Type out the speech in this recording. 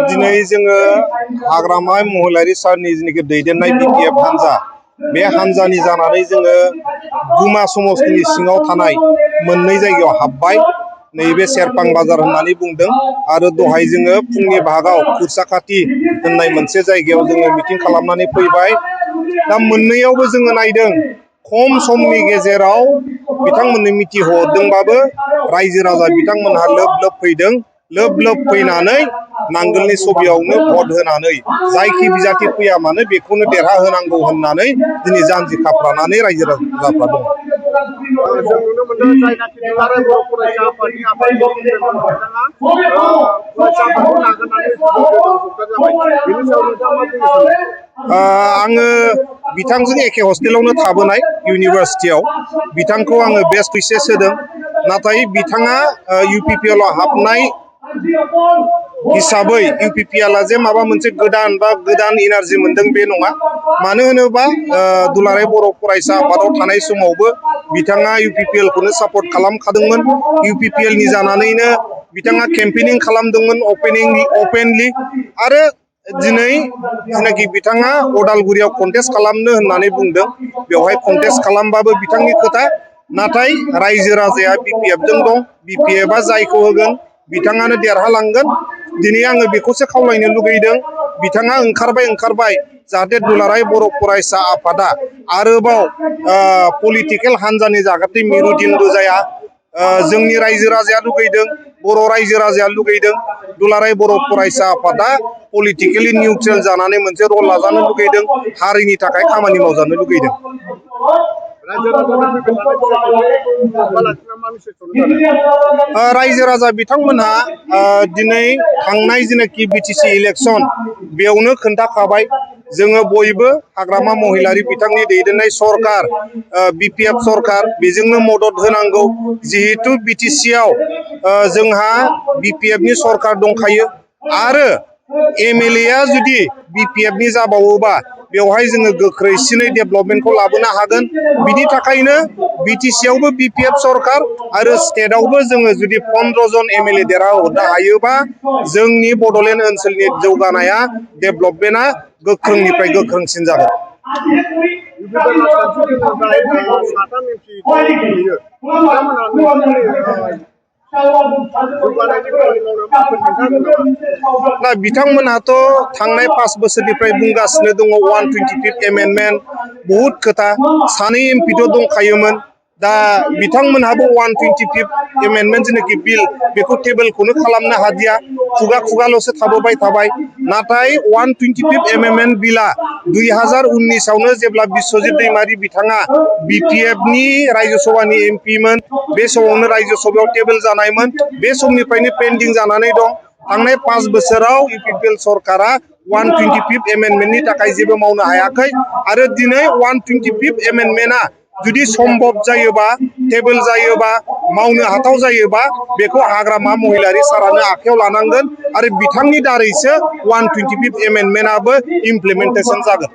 दिनै जोङो हाग्रामा महिलारि सारनि जिनिखि दैदेननाय बिपिएफ हान्जा बे हान्जानि जानानै जोङो गुमा समस्तिनि सिङाव थानाय मोननै जायगायाव हाबबाय। नैबे सेरफां बाजार होननानै बुंदों आरो दहाय जोङो फुंनि भागाव खुरसाखाथि होननाय मोनसे जायगायाव जोङो मिटिं खालामनानै फैबाय। दा मोननैयावबो जोङो नायदों खम समनि गेजेराव बिथांमोननो मिथिहरदोंबाबो रायजो राजा बिथांमोनहा लोब लोब फैदों। लोब लोब फैनानै नांगोलनि सबियावनो भट होनानै जायखि बिजाथि फैया मानो बेखौनो देरहाहोनांगौ होननानै दिनै जानजि खाफ्रानानै रायजो राजाफ्रा दङ। जों नुनो मोनदों जायनाखि दुलाराय बर' फरायसा आफादनि आफादगिरि चेयारमेन बिथाङा फरायसा आफादखौ नागारनानै जबगार जाबाय। बेनि सायाव नोंथाङा मा बुंनो सानो? आङो बिथांजों एखे हस्टेलावनो थाबोनाय इउनिभारसिटियाव बिथांखौ आङो बेस्ट उइसेस होदों। नाथाय बिथाङा UPPL आव हाबनाय हिसाबै UPPL जे माबा मोनसे गोदान इनार्जि मोनदों बे नङा। मानो होनोबा दुलाराय बर' फरायसा आफादाव थानाय समावबो बिथाङा UPPL खौनो सापर्ट खालामखादोंमोन। UPPL नि जानानैनो बिथाङा केम्पेनिं खालामदोंमोन अपेनलि आरो दिनै जिनाखि बिथाङा अदालगुरियाव कन्टेस्ट खालामनो होननानै बुंदों बेवहाय कन्टेस्ट खालामबाबो बिथांनि खोथा। नाथाय रायजो राजाया BPF जों दं। BPF जायखौ होगोन बिथाङानो देरहालांगोन। दिनै आङो बेखौसो खावलायनो लुगैदों बिथाङा ओंखारबाय जाहाथे दुलाराय बर' फरायसा आफादा आरोबाव पलिटिकेल हान्जानि जाहाथे मेरुदिन्द जाया। जोंनि रायजो राजाया लुगैदों, बर' रायजो राजाया लुगैदों दुलाराय बर' फरायसा आफादा पलिटिकेलि निउट्रेल जानानै मोनसे रल लाजानो लुगैदों, हारिनि थाखाय खामानि मावजानो लुगैदों। रायजो राजा बिथांमोनहा दिनै थांनाय जिनाखि BTC इलेक्सन बेयावनो खोन्थाखाबाय जोङो बयबो हाग्रामा महिलारि बिथांनि दैदेननाय सरकार BPF सरकार बेजोंनो मदद होनांगौ। जिहेतु BTC आव जोंहा BPF नि सरकार दंखायो आरो MLA आ जुदि BPF नि जाबावोबा बेवहाय जोङो गोख्रैसिनै डेभेलपमेन्टखौ लाबोनो हागोन। बिनि थाखायनो BTC आवबो BPF सरकार आरो स्टेटआवबो जोङो जुदि 15 जन MLA देरहाहरनो हायोबा जोंनि बड'लेण्ड ओनसोलनि जौगानाया डेभेलपमेन्टआ गोख्रोंनिफ्राय गोख्रोंसिन जागोन। दा बिथांमोनहाथ' थांनाय 5 बोसोरनिफ्राय बुंगासिनो दङ 125th एमेन्डमेन्ट बहुद खोथा। सानै MP दंखायोमोन। दा बिथांमोनहाबो 125th एमेन्डमेन्ट जिनाखि बिल बेखौ टेबोलखौनो खालामनो हादिया। खुगाल'सो थाबोबाय थाबाय। नाथाय 125th एमेन्डमेन्ट बिला 2019 आवनो जेब्ला बिस्वजित दैमारि बिथाङा BPF नि रायजो सभानि MP मोन बे समावनो रायजो सभायाव टेबोल जानायमोन। बे समनिफ्रायनो पेन्डिं जानानै दं। थांनाय 5 बोसोराव UPPL सरकारा 125th एमेन्डमेन्टनि थाखाय जेबो मावनो हायाखै आरो दिनै 125th एमेन्डमेन्टआ जुदि सम्भब जायोबा टेबोल जायोबा मावनो हाथाव जायोबा बेखौ हाग्रामा महिलारि सारानो आखायाव लानांगोन आरो बिथांनि दारैसो 125th एमेन्डमेन्टआबो इमप्लिमेन्टेसन जागोन।